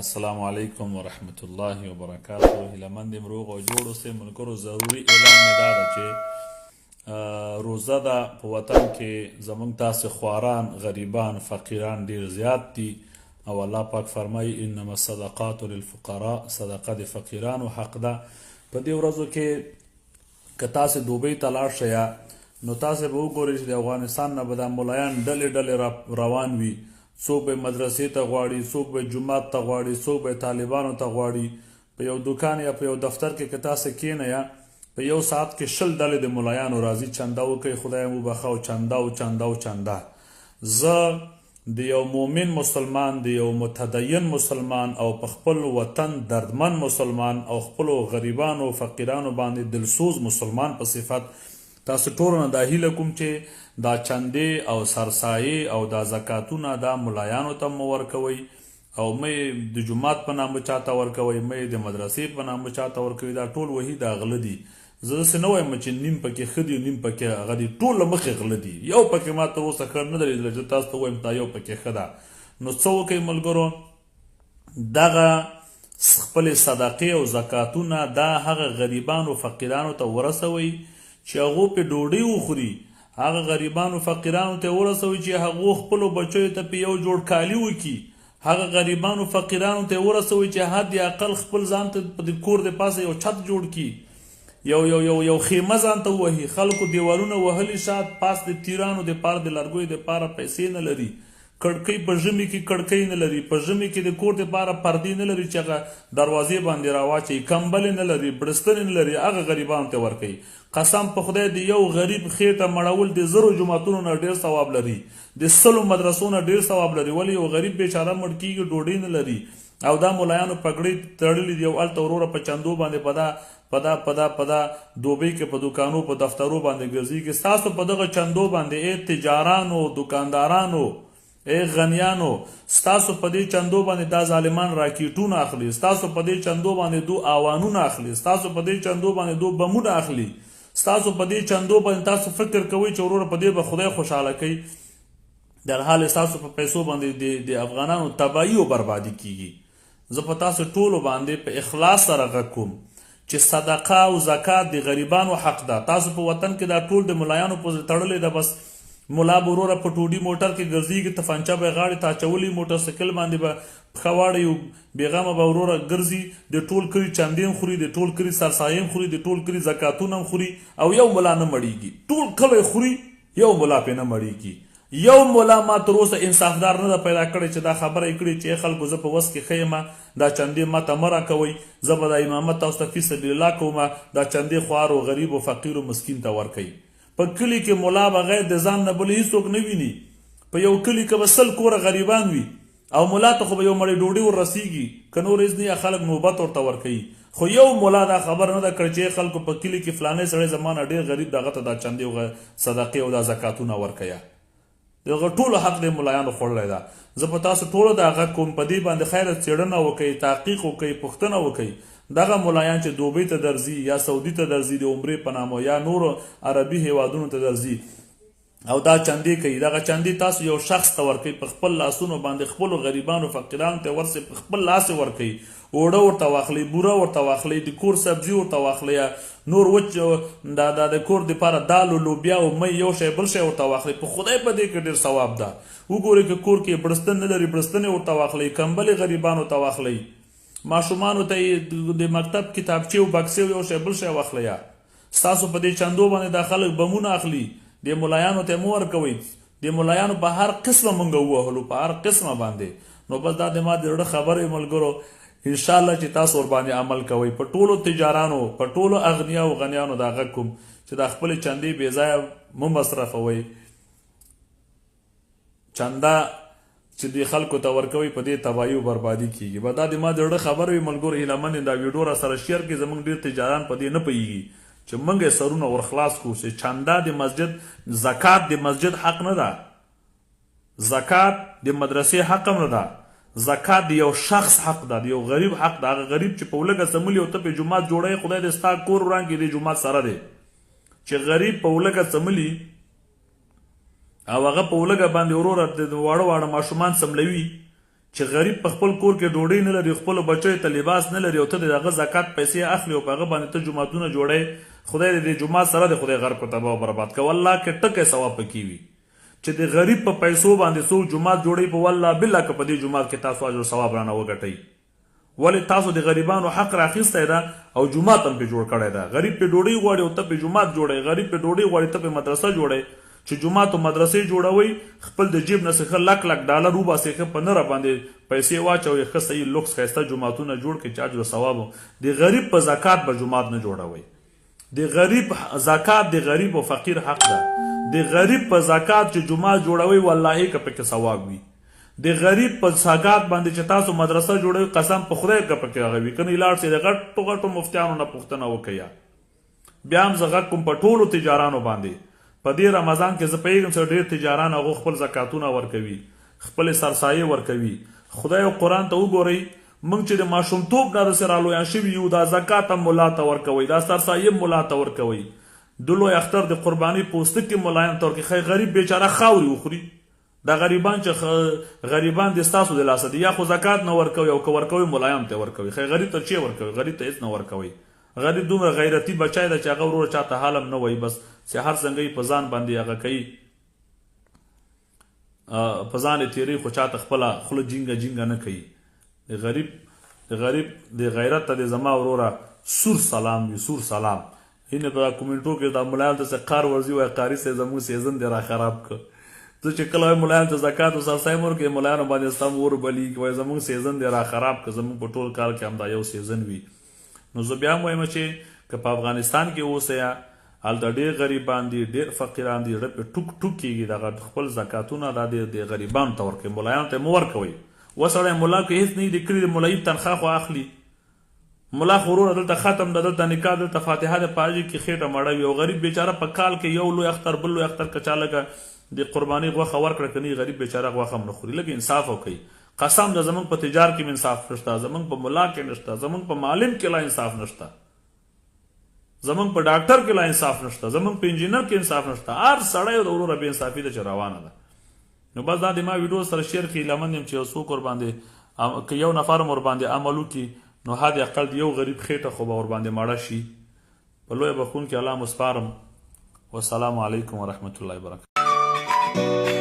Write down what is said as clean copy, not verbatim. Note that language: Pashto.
السلام علیکم ورحمت الله وبرکاته. هیله مند یم روغ او جوړ اوسئ. ملګرو، ضروري اعلان مې دا ده چې روزه ده. په وطن کې زمونږ تاسې خواران، غریبان، فقیران ډیر زیات دي او الله پاک فرمایي: انما الصدقات للفقراء. صدقه د فقیرانو حق ده. په دې ورځو کې که تاسې دوبۍ ته لاړ شئ، نو تاسې به وګورئ چې د افغانستان نه به دا ملایان ډلې ډلې را روان وي. څوک به مدرسې ته غواړي، څوک به جومات ته غواړي، څوک به طالبانو ته غواړي. په یو دوکان یا په یو دفتر کې که تاسې کینئ، په یو ساعت کې 20 ډلې د ملایانو راځي: چنده وکړئ، خدای مو وبخښه، او چنده او چنده او چنده. زه د یو مؤمن مسلمان، د یو متدین مسلمان او په خپل وطن دردمن مسلمان او خپلو غریبانو، فقیرانو باندې دلسوز مسلمان په صفت تاسو ټولو نه دا هیله کوم چې دا چندې او سرسایې او دا زکاتونه دا ملایانو ته مه ورکوئ او مه یې د جومات په نامه چاته ورکوئ، مه یې د مدرسې په نامه چاته ورکوئ. دا ټول وهي، دا غله دي. زه داسې نه وایم چې نیم پکې ښه دي او نیم پکې هغه دي. ټول له مخې غله دي. یو پکې ما تر اوسه ښه نه دی لیدلی چې تاسو ته ووایم دا یو پکې ښه ده. نو څه وکړئ ملګرو؟ دغه خپلې صدقې او زکاتونه دا هغه غریبانو، فقیرانو ته ورسوئ چې هغو پې ډوډۍ وخوري. هغه غریبانو، فقیرانو ته ورسوئ چې هغو خپلو بچیو ته پې یو جوړ کالي وکړي. هغه غریبانو، فقیرانو ته ورسوئ چې حد اقل خپل ځان ته په د کور د پاسه یو چت جوړ کړي، یو یو یو یو خیمه ځان ته ووهي. خلکو دیوالونه وهلي، شات پاس د تیرانو د پاره، د لرګیو د پاره پیسې نه لري. کړکۍ، په ژمي کې کړکۍ نه لري، په ژمي کې د کور د پاره پردې نه لري چې هغه دروازې باندې راواچوي، کمبلې نه لري، بړستنې نه لري. هغه غریبانو ته ورکوي. قسم په خدای، د یو غریب خېټه مړول د 1000 جوماتونو نه ډېر ثواب لري، د 100 مدرسو نه ډېر ثواب لري. ولې؟ یو غریب بیچاره مړ کیږي، ډوډۍ نه لري او دا ملایانو پګړۍ تړلې دي او هلته وروره په چندو باندې په دا په دا په دا په دا دوبۍ کې په دوکانو، په دفترو باندې ګرځېږي. ستاسو په دغه چندو باندې، ای تجارانو، دکاندارانو، ای غنیانو، ستاسو په دې چندو باندې دا ظالمان راکټونه اخلي، ستاسو په دې چندو باندې دو اوانونه اخلي، ستاسو په دې چندو باندې دو بمونه اخلي. ستاسو په دې چندو باندې تاسو فکر کوئ چې وروره په دې به خدای خوشحاله کوي، در حال ستاسو په پیسو باندې د افغانانو تباهي او بربادي کیږي. زه په تاسو ټولو باندې په اخلاص سره غږ کوم چې صدقه او زکات د غریبانو حق ده. تاسو په وطن کې دا ټول د ملایانو پورې تړلې ده. بس ملا به وروره په ټوډي موټر کې ګرځېږي، تفنچه به یې غاړې ته اچولي، موټرسایکل باندې به پښه واړوي او بېغمه به وروره ګرځي. د ټول کلي چندې هم خوري، د ټول کلي سرسایې هم خوري، د ټول کلي زکاتونه هم خوري او یو ملا نه مړېږي. ټول کلی خوري، یو ملا پې نه مړېږي. یو ملا ما تر اوسه انصافدار نه ده پیدا کړی چې دا خبره یې کړې چې ای خلکو، زه په وس کې ښه یم، دا چندې ما ته مه راکوئ، زه به دا امامت تاسو ته فی سبیل الله کوم، دا چندې خوارو، غریبو، فقیرو، مسکین ته ورکئ. په کلي کې ملا بغیر د ځان نه بل هیڅوک نه ویني. په یو کلي کې به 100 کوره غریبان وي او ملا ته خو به یو مړی ډوډۍ ور رسیږي، که نور هیڅ نه، خلک نوبت ورته ورکوي. خو یو ملا دا خبره نه ده کړې چې خلکو، په کلي کې فلانی سړی زما نه ډېر غریب، دغه ته دا چندې او صدقې او دا زکاتونه ورکوه. دغه ټولو حق د ملایانو خوړلی ده. زه په تاسو ټولو دا غږ کوم، په دې باندې خیره څېړنه وکړئ، تحقیق وکړئ، پوښتنه وکړئ. دغه ملایان چې دوبۍ ته درځي یا سعودي ته درځي د عمرې په نامه یا نورو عربي هیوادونو ته درځي او دا چندې کوي، دغه چندې تاسو یو شخص ته ورکوي، په خپل لاسونو باندې خپلو غریبانو، فقیرانو ته ورسئ، په خپل لاس یې ورکوي. اوړه ورته واخلئ، بوره ورته واخلئ، د کور سبزي ورته واخلئ، نور وچ دا دا د کور دپاره دال او لوبیا او مۍ، یو شی بل شی ورته واخلئ. په خدای، په دې کې ډېر ثواب ده. وګورئ، که کور کې بړستن نه لري، بړستنې ورته واخلئ، کمبلې غریبانو ته واخلئ، ماشومانو ته یې د مکتب کتابچې او بکسې او یو شی بل شی واخلئ. ستاسو په دې چندو باندې دا خلک بمونه اخلي. د ملایانو ته مو ورکوئ. د ملایانو په هر قسمه مونږ ووهلو، په هر قسمه باندې. نو بس دا د ما د زړه خبرې ملګرو. انشاءالله چې تاسو ور باندې عمل کوئ. په ټولو تجارانو، په ټولو اغنیا او غنیانو دا غږ کوم چې دا خپلې چندې بې ځایه مه مصرفوئ. چنده چې دې خلکو ته ورکوي، په دې تباهي او بربادي کیږي. به دا د ما د زړه خبره وي ملګرو. هیله مند دا ویډیو را سره share کړئ. زمونږ ډیر تجاران په دې نه پوهیږي چې موږ یې سرونه ور خلاص کړو چې چنده د مسجد، زکات د مسجد حق نه ده، زکات د مدرسې حق هم نه ده، زکات د یو شخص حق ده، د یو غریب حق ده. هغه غریب چې په ولږه څملي او ته په جومات جوړوې، خدای دې ستا کور وران کړي، دې جومات سره دی. چې غریب په ولږه څملي او هغه په ولږه باندې وروره د واړه واړه ماشومان څملوي. چې غریب په خپل کور کې ډوډۍ نه لري، خپلو بچیو ته لباس نه لري، او ته د هغه زکات پیسې اخلي او په هغه باندې ته جوماتونه جوړوې، خدای دې د جومات سره د خدای غرق او تباه او برباد کړه. والله که ټکی ثواب پکې وي چې د غریب په پیسو باندې څوک جومات جوړوي، په والله بالله که په دې جومات کې تاسو اجر او ثواب رانه وګټئ. ولې تاسو د غریبانو حق راخیستی ده او جومات هم پې جوړ کړی ده. غریب پې ډوډۍ غواړي او ته پې جومات جوړوې، غریب پې ډوډۍ غواړي ته پې مدرسه جوړوې. چې جومات او مدرسې جوړوئ خپل د جیب نه څه ښه لک لک ډالر وباسئ، ښه په نره باندې پیسې واچوئ، ښه صحیح لوکس ښایسته جوماتونه جوړ کړئ چې اجر او ثواب د غریب په زکات به جومات نه جوړوئ. د غریب زکات د غریب او فقیر حق ده. د غریب په زکات چې جومات جوړوئ والله که پکې ثواب وي. د غریب په زکات باندې چې تاسو مدرسه جوړوئ قسم په خدای که پکې هغه وي. کنه لاړ شئ د غټو غټو مفتیانو نه پوښتنه وکړئ. بیا هم زه غږ کوم په ټولو تجارانو باندې، په دې رمضان کې زه پوهېږم چې ډېر تجاران هغو خپل زکاتونه ورکوي، خپلې سرسایې ورکوي. خدای او قرآن ته وګورئ، موږ چې د ماشومتوب نه داسې رالویان شوي یو، دا زکات هم ملا ته ورکوئ، دا سرسایې هم ملا ته ورکوئ، د لوی اختر د قربانۍ پوستکي ملایانو ته ورکوي. ښایي غریب بیچاره خاورې وخوري. دا غریبان چې غریبان دي ستاسو د لاسه دي، یا خو زکات نه ورکوي او که ورکوي ملایانو ته ورکوي. ښایي غریب ته چی ورکوي؟ غریب ته هېڅ نه ورکوي. غریب دومره غیرتی بچی ده چې هغه وروره چاته حال هم نه وایي، بس چې هر څنګه یې په ځان باندې هغه کوي، په ځان یې تېروي، خو چاته خپله خوله جینګه جینګه نه کوي. د غریب د غریب د غیرت ته د زما وروره سور سلام وي، سور سلام. هینه په کومنټو کې دا ملایان ته څه قار ورځي، وایي قاري صاحب زموږ سیزن دی را خراب کړ. زه چې کله وایم ملایانو ته زکات او سرسایه مه ورکوئ، ملایانو باندې سم اور بلېږي، وایي زموږ سیزن دی را خراب کړ، زموږ په ټول کال کې همدا یو سیزن وي. نو زه بیا هم وایم چې که په افغانستان کې اوسئ، هلته ډېر غریبان دي، ډېر فقیران دي، زړه پرې ټوک ټوک کېږي، دغه خپل زکاتونه دا د غریبانو ته ورکوئ، ملایانو ته یې مه ورکوئ. وسړی ملا که هېڅ نه وي د کلي د ملایي تنخوا خو اخلي. ملا خو وروره دلته ختم ده، دلته نکاح، دلته فاتحه ده، په هغې کې خېټه مړه وي. او غریب بیچاره په کال کې یو لوی اختر بل لوی اختر که چا لږه د قربانۍ غوښه ورکړه که نه، غریب بیچاره غوښه هم نه خوري. لږ انصاف وکړئ. قسم ده زمونږ په تجار کې انصاف نشته، زمونږ په ملا کې نشته، زمونږ په معلم کې لا انصاف نشته، زمونږ په ډاکټر کې لا انصاف نشته، زمونږ په انجینر کې انصاف نشته. هر سړی د وروره بې انصافي ده چې روانه ده. نو بس دا د ما ویډیو سره شیر کړئ، هیله مند یم چې یو څوک ورباندې که یو نفر هم ورباندې عمل وکړي نو حد اقل د یو غریب خېټه خو به ورباندې مړه شي. په لویه بخښونکي الله مو سپارم. والسلام علیکم ورحمت الله وبرکاته.